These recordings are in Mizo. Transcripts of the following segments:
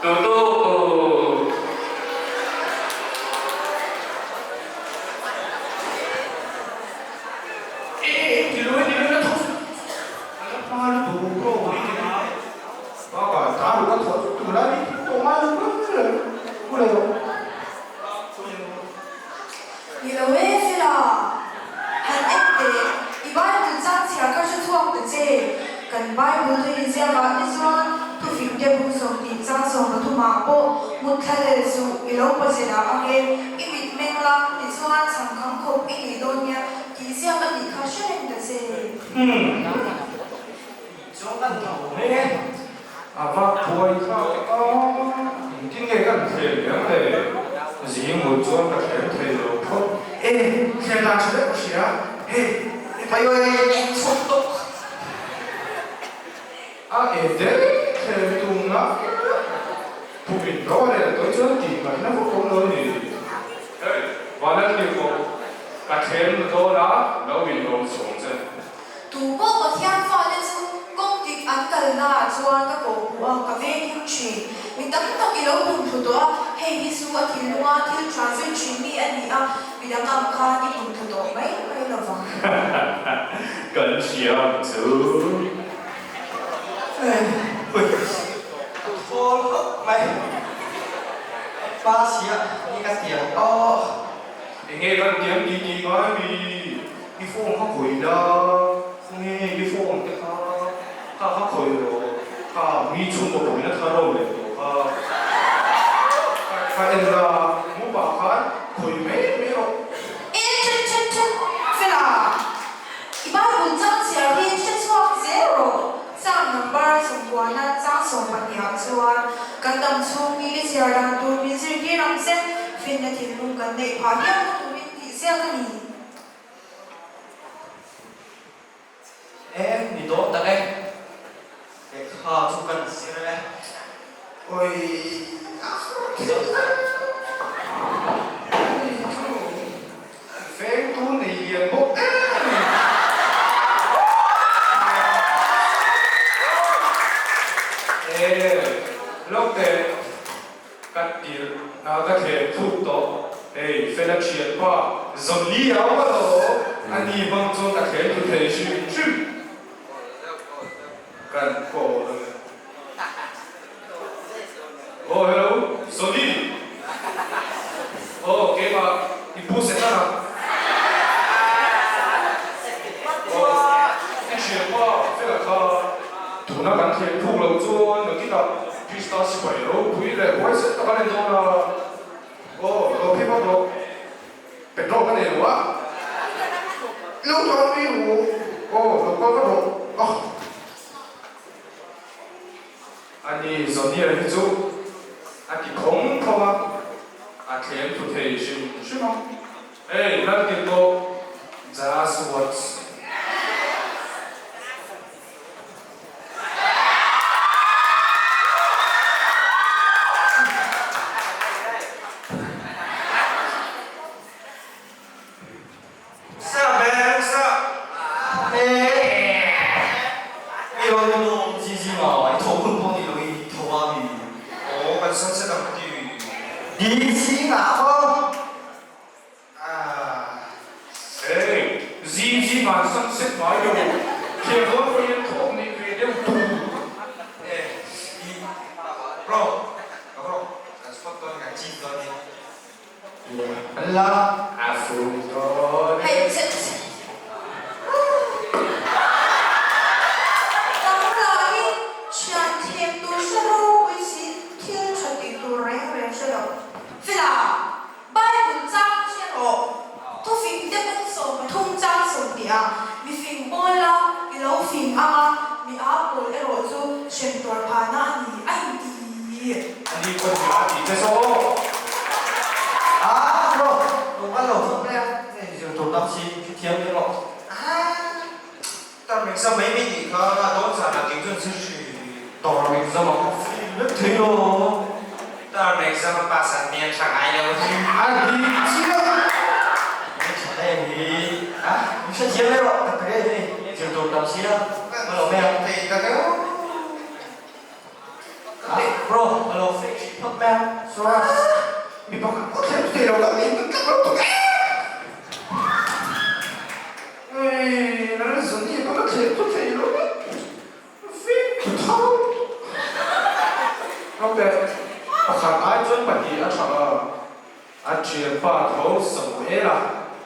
Duhtawk. Ni lo e, Fela. Han en teh, i Bible chang chhiar kha hre chhuak ta che. Kan Bible thu inziakah te chuan thufing te bung 20 chang 13ah pawh mut thla lel suh, i lo pache dah ang e, i mit meng la, tichuan chhangkhang khawp i nih dawn nia tih ziak a nih kha hre reng ta che. Umm. Chuan kan tho mai e. A va buai thlak a, engtin nge kan thlem ang le? Zing mut chuan ka thlem thei lo phawt. E, thlem dan tha deuh ka hria. Hei, i pai awi chhuak tawk. A e deuh thlem tumna phumin ro a rel tawih chuan tih ngaihna vak awm lo ni. Hei, Vanlalhliu pawh ka thlem dawn a, lo inrawm chhawng che. Tu pawh Pathian fate chu kawng dik an kalnaah chuan ka kawhhmuh a, ka veng him thin. Mi tam tak i lo bum thlu tawh a, hei hi chu a thinlunga thil tha zui thin mi a ni a, mi dang ang khan i bum thlu tawh mai mai lo vang. Kan hria ang chu. Hui, ka thawl khawp mai. Pa sia, ni ka tiang aw. Enge kan tiang ti ti ngai mi? I phone kha khawih la, khawnge i phone te kha kha kha khawih rawh, kha mi chhungkaw pawhin a thar lo leh tawh kha, kha en la, mu pah khan khawih mai mai rawh. E thet thet thet Fela, i Bible chang chhiar hi hre chhuak zel rawh, chang number sawmkuana chang sawmpahnihah chuan kan dam chhung ni i chhiar dan tur min zirtir ang che, finna thinlung kan neih phah hialna turin tih ziak a ni. E, ni dawn tak e. Lehkha chu kan zir e. Oi, a thil Ani chu vengtu nei lian bawk em. E, lawk teh. Ka tirh a ka thlem thuk tawh. Hei Fela thianpa Johnny a awm alo a ni hmang chuan ka thlem thu thei hrim hrim. Kan call a ni. Aw hello Johnny. Aw keimah i pu Setana. Aw i thianpa Fela kha tuna kan thlem thuk loh chuan nakinah Krista sipai ropui leh huaisen tak a ni dawn a, aw lo phei vak rawh, petrol ka nei lo a, lo chuan mi hu, aw lo kal vat rawh, ah. Ani Zonia hi chu a ti phawng phawng a, a thlem thu thei hrim hrim a, hey Lalkil pawh just watch. Sa beng sa e i rawn ni lo zi zi ma i tho hun pawh ni lo i tho a mi. Aw kan sunset ang ka ti. Di zing ah maw. Ah. Hey, zing zing ah sunset ngai lo. Thiam dawn pawhin an thawk neih ve deuh tu. Eh, i bro, ka bro, kan spot dawn kan chin dawn ni. An la. A fum dawn. Hei, chhe chhe. Nang lah hi thian thlem tur hre ropui si thil tha tih tur reng reng hre lo. Fela, Bible chang hre rawh. Thufing te pawh 30 chang 20 ah mi fing pawl la i lo fing ang a, mi aa pawl erawh chu hrem tuar phahna a ni a inti. A ni pawn mi aa tih te saw aw. Aa bro, lo kal lo phawt mai a, hei zir tur dang si hrethiam leh rawh. Aa term exam mai mai nih kha a dawn zanah kei chuan zir hri. Term exam ah ka fail vek thei lo. Term exam a pass an hmel tha ngai lo. A dik chiah. Hmel tha em hi. A mi hrethiam leh rawh ka pe hei zir tur tam sia ka lo mai ang. Thei ta deuh. A. Bro, a lo fake hrih phawt mai a. Soras, mi pakhat pawh thleng thei lo kan nih tak lo tuk e. Hei, Lalzuni pawh ka thleng thu thei lo e. Fake thu tho. Rawte, pakhat ai chuan pahnih a tha a. A thianpa tho Samuela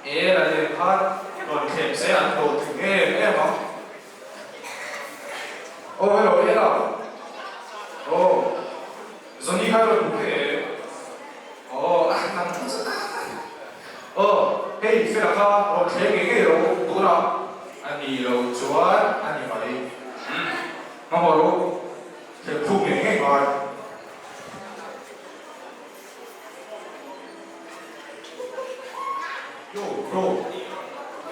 Ela nen khan rawn thlem se an hlawhtling em em ang. Aw hello Ela. Aw Johnny kha rawn hmu thei em? Aw a nang chu chu Aw hei Fela kha rawn thleng ngei ngei lo tunah a ni lo chuan a ni mai. Umm hmahmawh rawh thlem thluk ngei ngei ngai. Yo bro,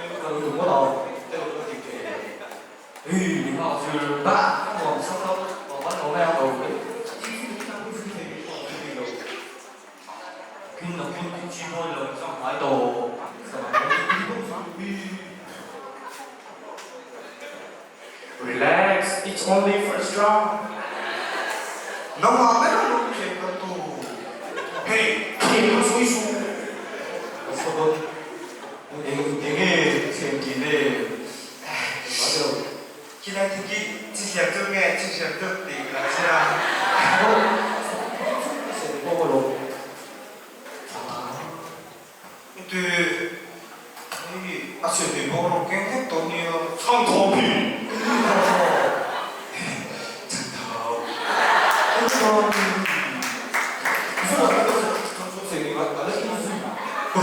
em ka lo duh ngawt ang, te lo ka ti thei em? Hi, ni nghak zir bah ka nuam sak a, ka van lo mai a lo mai Kin na kin kin chi dawn lo exam ngai tawh Relax, it's only first round. Nangmah ber a lo thleng kan tu. Hey, thleng ka sawi su. Ka saw dawn. Eng enge thleng tih le? Engmah ni lo. Khilai thing khi chi siam chu nge chi siam chu tih ka lo hria. Aw, ka sawi pawh ka lawm. Inti hei a chhe ve bawk rawh keng hlek tawh nia. Chhan thaw phi. Chhan thaw.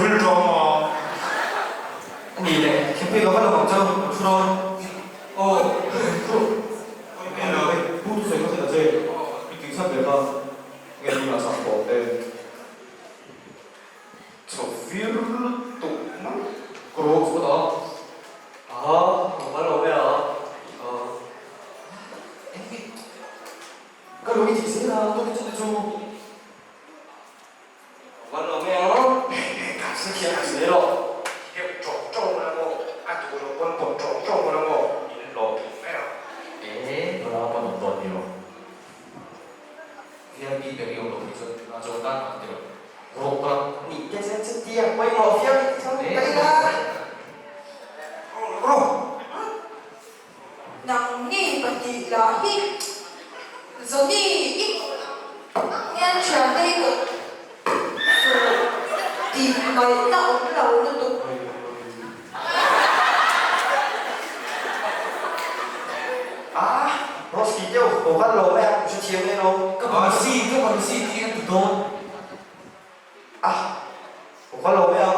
Ril tawng a. Ani le thingpui ka va lo ang chu thu dawn. Aw thu. Pu thusawi kha thil a che. I tih chhan ve kha nge ni a chhan tawh te. Chho vir lutuk mai. Ka rawh chu ta. Aha, ka mal lo mai a. Engtik ka lo i tih zel a, tawk chu te chu. Ka mal lo mai a. Ka thiam a zel aw. Deuh ṭawk ṭawk la maw, a duh loh pawn pawt ṭawk ṭawk la maw, in hlawh thei mai ang. E, nula pawn awm dawn ni aw. VIP ber i awm loh phei chuan a zawng tan ang tiraw. Rawh ka Nih te chuan chutia pawimawh viau ni tho ta ila. Rawh. Nang ni pahnih lah hi Johnny i koh ang ang hian thiante hi koh suh tih ngaihna awm lo lutuk. A, Roski deuh aw kan lo mai a, ka hrethiam em lo. Ka bang si, ka bang si tih an ti dawn. A, aw kan lo mai a,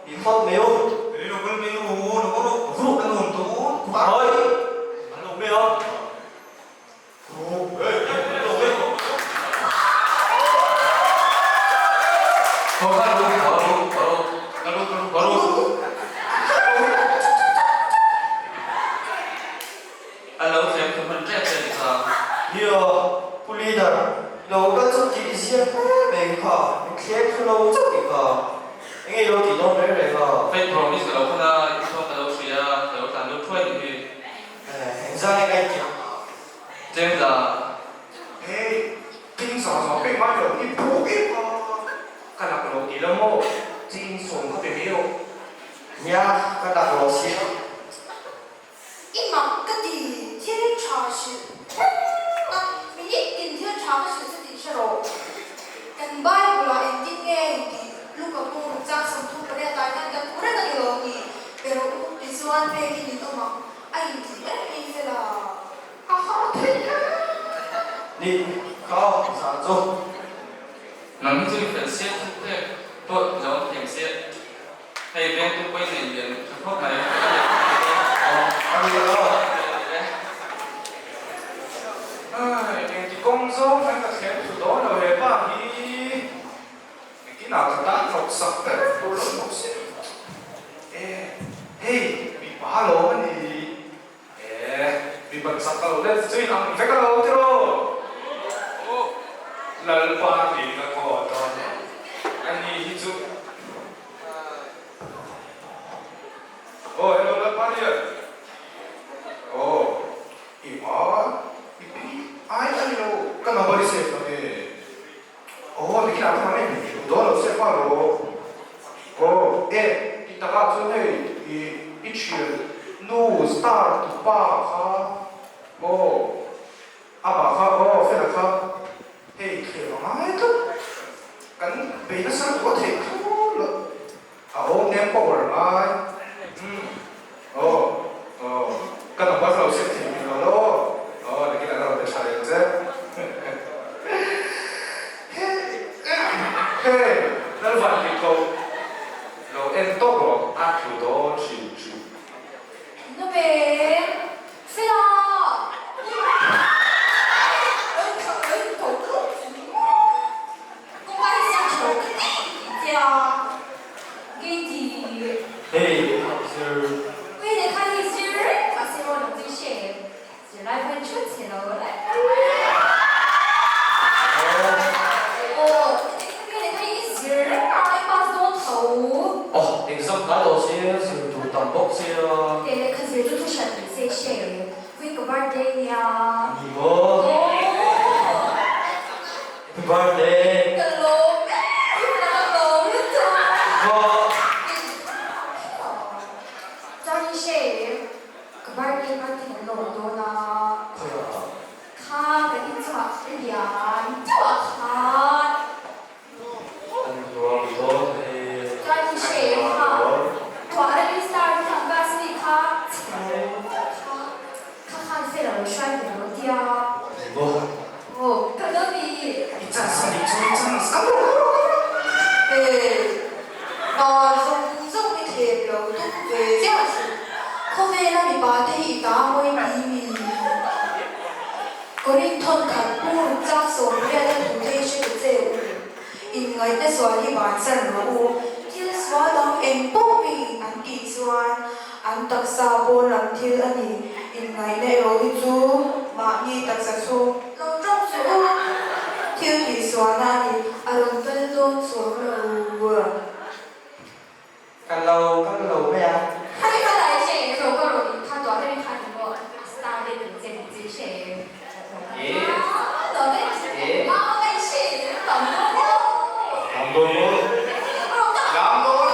mi phawt mai u. Ê, lo kal mai u, lo kal rawh, rawh kan awm tawh. Oi, an lo mai a. A lo thlem thu hman ṭep ṭep kha. Nia, Pu Leader, i lo kal chu tih i ziak hle mai kha, min thleng thu lo chauh i kha. Enge i lo tih dawn reng reng a? Faith promise ka lo khan a, i thawk ka lo hria a, ka lo tlan deuh thuai nih hi. Engzah nge ka inti ang? Tlem la. Hey, ting zah zah pek ngai lo i phu em a, ka lak lo ti lo maw? Ching sawm kha pe mai rawh. Nia, ka lak lo sia. I mak ka ti, thil tha hrilh reng a, minute tin thil tha ka hrilh chu tih hre rawh. Kan Bible ah engtin nge tih Luka bung rukchang 38 ah hian kan hmu reng a ni lo tih pe rawh u, tichuan pekin in awm ang. A intih em mai fel a, a har thei em. Ni, ka zan chu. Nang hi chu i fel siah thut te pawh i lo awm thiam siah. Hei vengtu pawhin nei lian tha khawp mai. A ni lo. Ai, engti kawng zawng hian ka thleng thlu dawn lo he pa hi. Engtin ah ka tan hnawk sak ber tur lo bawk si. E, hei mipa lo a ni. E, mipa chak ka lo let chu in ang vek a lo tiraw? Lalpa tiin ka call dawn lo. Ani hi chu. Aw, hello Lalpa Lian. Aw, i hma, i pi ai a ni lo, ka number i save na nge? star tu pa kha aw amah kha aw fela kha hei thlem a ngai tlat kan bei nasa lutuk a theih thlawt loh a awm nem power ngai umm aw aw ka number ka lo save thei bik lo aw aw nakin ah ka rawn be tha leh ang che hei Lalvan tih ko. Lo en tawp rawh, a tlu dawn hrim hrim. Nube, Fela! Hei, zir. Aw, exam hnai lo sia, zir tur tam bawk sia. Ni maw? Happy birthday! Ka birthday party kan lawm dawn a. Khawiah? Kha kan inchungah lian deuh ah khan. An nuam dawn e. Chuan i hre em kha? Tuah rali star te ang class mi kha chhe lo deuh kha kha khan fel a lo hruai ve lo tia. Ni maw? Aw ka lo ni. I chance a nih chu i chance ka rawh ka rawh ka rawh. Hey, pa zawng zawng i thlep lo tum ve chiah suh. Khawvela mipa te hi i ta mawi ti mi? Korinthon khat pu rukchang 80 a thu te hi hre ta che u. Inngaihna sual hi bansan rawh u. Thil sual dang eng pawh mi an tih chuan an taksa pawn lam thil a ni. Inngaihna erawh hi chu mahni taksa chhung lo tawng suh u. Thil tih sualna a ni, a rawn kal dawn chuang lo. Kal lo, kal lo mai a. Lam dawn maw? Lam dawn.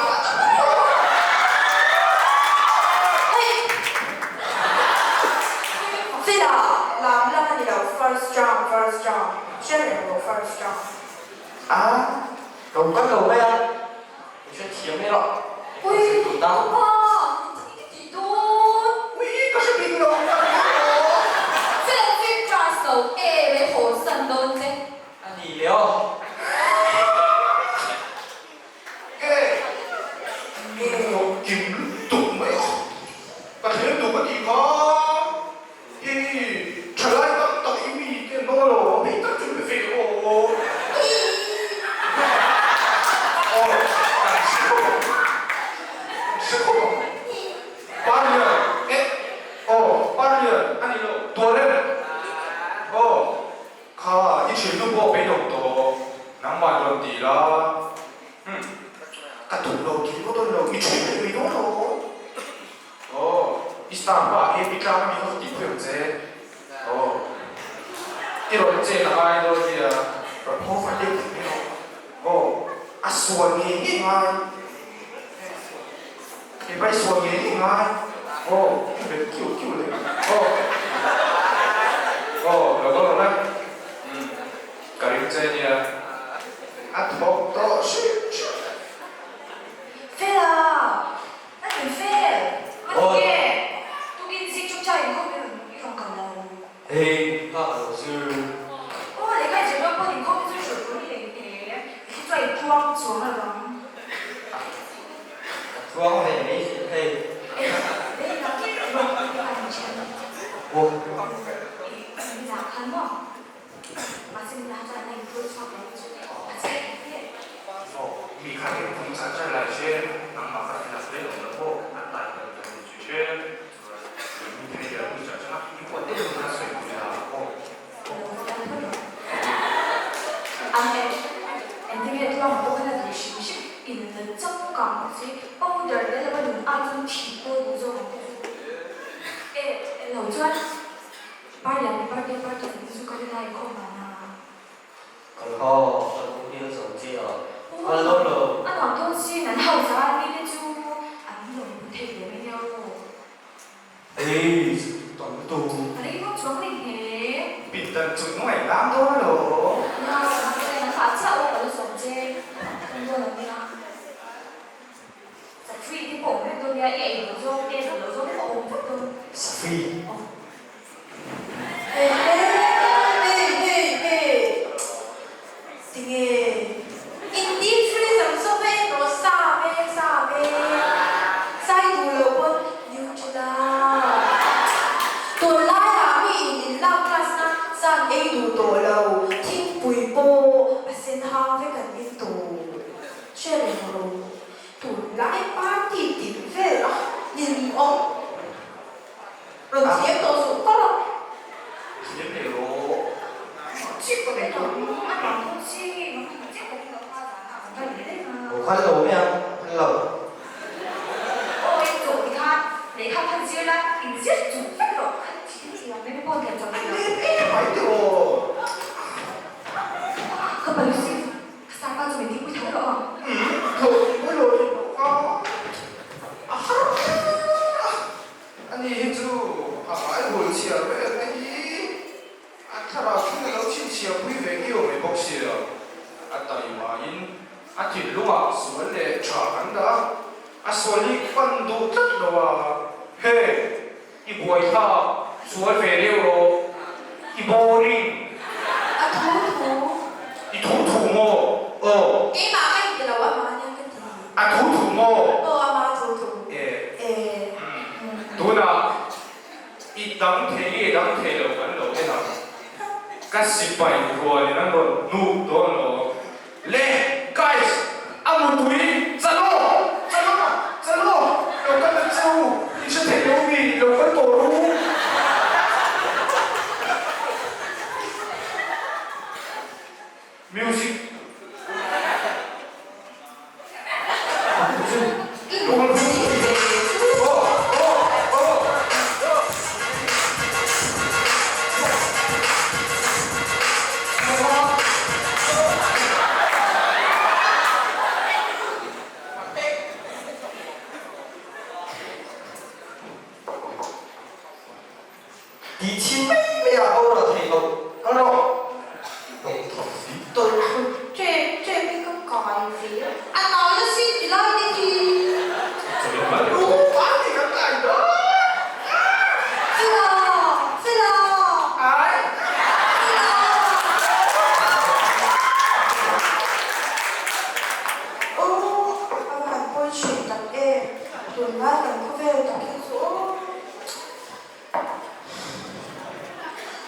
Fela, lam lam a ni lo, first round, first round, hre reng rawh first round. A, lo kal lo mai a. I hrethiam mai rawh. Ui, ka pa, engtin nge ka tih dawn? Ui, ka hre bik lo, ka hre lo. Fela chu i class lo e, mai haw san dawn che. A ni leh aw. Nge, min lo kim lutuk mai aw. Ka thleng duh ka tih kha. Hi, thalai tam tak hi mi te an awm alawm, hei tak chu pe ve aw. Aw, kan hre khawp ang, kan hre khawp ang. Parlian, eh, aw, Parlian a ni lo, Tuarem, aw, kha i thiannu pawh beidawng tawh, nangmah rawn ti la, hmm, ka duh lo tih pawh dawn lo, i thian leh mai dawn lo. Aw, i star pa he pi tlang ami kha ka tih pui ang che. Aw, i rawn chen a ngai dawn nia. Rawn haw fat deuh thei mai rawh. Aw, a sual ngei ngei ngai. Kei pa i sual ngei ngei ngai. Aw, i bet kiu kiu leh. Aw, aw, lo kal rawh le. Umm, ka ring che nia. A thawk tawh hrim hrim. Fela! A ti fel! A ti nge? Tukin zing chu chai inkhawm i rawn i rawn kal lo. Hei ka lo zir. Aw lehkha i zir dawn pawh inkhawm hi chu hrilh tur i nei hle. I chu chuan i tluang chuang lo ang. Ka tluang ve mai zir hei. Eh, lei la rawng i ka ni ṭhen. Aw. I min ah khan maw? Mahse min ah chuan a inphur chhuak lo chu a che hle. Aw, mi kha eng pum char char lai che, nangmah kha thil a sawi lo la pawh a tai kan kan ni chu che, chuan mi phei leh pum char char a, i huat deuh in kha sawi pui la aw. Ka lo va kal phawt ang. Ang e, engtin nge tluang pawh kha la duh hrim hrim, in la changkang ang chi, powder tel lova nun ai chuan thih pawh duh zawk ang te chu. E, lo chuan. Parlian ni party party ni chu ka rin a inkhawm dan a. Kal haw ka lu hi a zo che a, kal dawn lo. A nuam dawn sin an hausa a mi te chu an lawm pui thei ve mai nia aw. Ei. hram dawn alawm. Nia, mahse nangmah chiah aw ka la sawm che thung dawn ang nia. Safri te pawh awm vek dawn nia, i ei duh zawng te, duh loh zawng te pawh awm vek dawn. Safri. Aw. Hey hey hey hey tinge in deep freezer zawk a en rawh sa ve sa ve sai duh loh pawn Nutella tunlai ah mi in in lak class na san ei duh tawh lo thingpui pawh a sen hang vek an in tawh hre reng rawh tunlai party tih vel a nin awm. Rawn thiam tawh suh ka rawn. Thiam leh rawh. Chiah ka nei tawh. A nuam dawn si, nuam hmu chiah ka ring lo kha zan ah kan kal leh daih a. Aw kal lo mai ang, kal lo. Aw i chawh ti khan lehkha khan zir la, in zir chung vek rawh kha thil ti ang mai pawh thiam chawp rih lo. Lem em mai teh aw. Ka pa Yusuf, ka sapa chu min dingpui tho rawh aw. Umm, tho pui lo tih pawh kha a har a. Ani hi chu a Bible chhiar vel te hi a thlarau thleng a lo chhinchhiah pui ve kiau mai bawk sia. A taimain a thinlungah sual leh tha kan dah a, a sual hi pan duh tlat lo a, Hey, i buai thlak, sual ve deuh rawh, i boring. A thu thu. I thu thu maw? Aw. Keimah ka inti lo a mahni ka ti. A thu thu maw? Aw a ma thu thu. E. E. Tunah i dang thei nge dang thei lo kan lo en ang. Ka sipai rualin an rawn hnuk dawn lo. Le guys a mutui chalo chalo chalo lo kal ta che u i hre thei lo mi lo kal tawh ru. Music. Tih chhin mai mai ah boral thei lo ka rawh lo thawk si. Tawlhlu ṭep ṭep hi ka kai ve a, a nau na si ti lai te hi. Rupa ti ka kai dawn. Fela! Fela! Ai! Fela! Aw, a va han pawi ṭhin tak em, tunlai kan khawvel tak hi chu aw.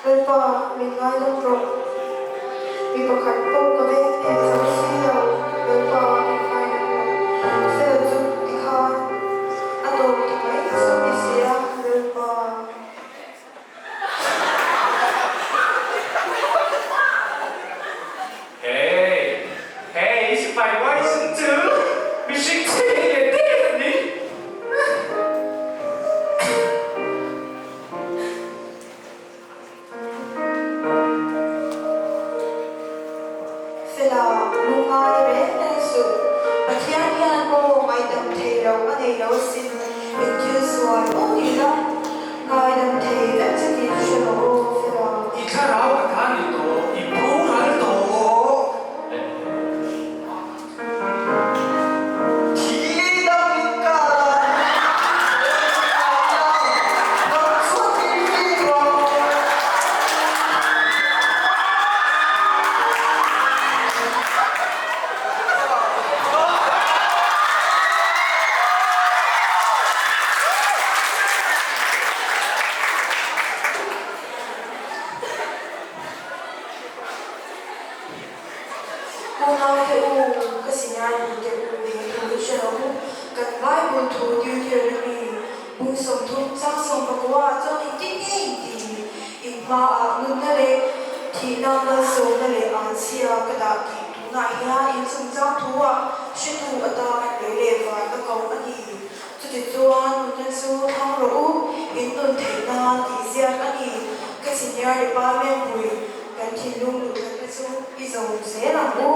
Lalpa, min ngaidam rawh. Mi pakhat pawh ka veng hneh zo si lo. Lalpa, min ngaidam rawh. Fel chu tikhan a tawp ta mai chu ni si a, Lalpa. Hey! Hey! Sipai huaisen chu mihring chhe leh der a ni. Fela, lungngai reng reng suh. Pathian hian maw ngaihdam thei lo a nei lo asin. Eng thil sual pawh ni la, ngaidam thei vek che tih chu hre rawh aw, Fela. I thlarau ka ta ni tawh, i boral tawh. Thi dam in ka la nang chuan i fi rawh. Unaute u, ka sinai pute u, he thu hi hre rawh u, kan Bible thu Deuteronomy bung 30 chang 19 ah chuan engtin nge in ti? In hmaah nunna leh thihna malsawmna leh anchhia ka dah tih tunah hian in chungchang thu ah hretu atan lei leh van ka ko a ni. Chutichuan nunna chu thlang rawh u, in nun theih nan tih ziak a ni. Ka senior department pui kan thinlung duhthlanna chu i zawm zel ang u.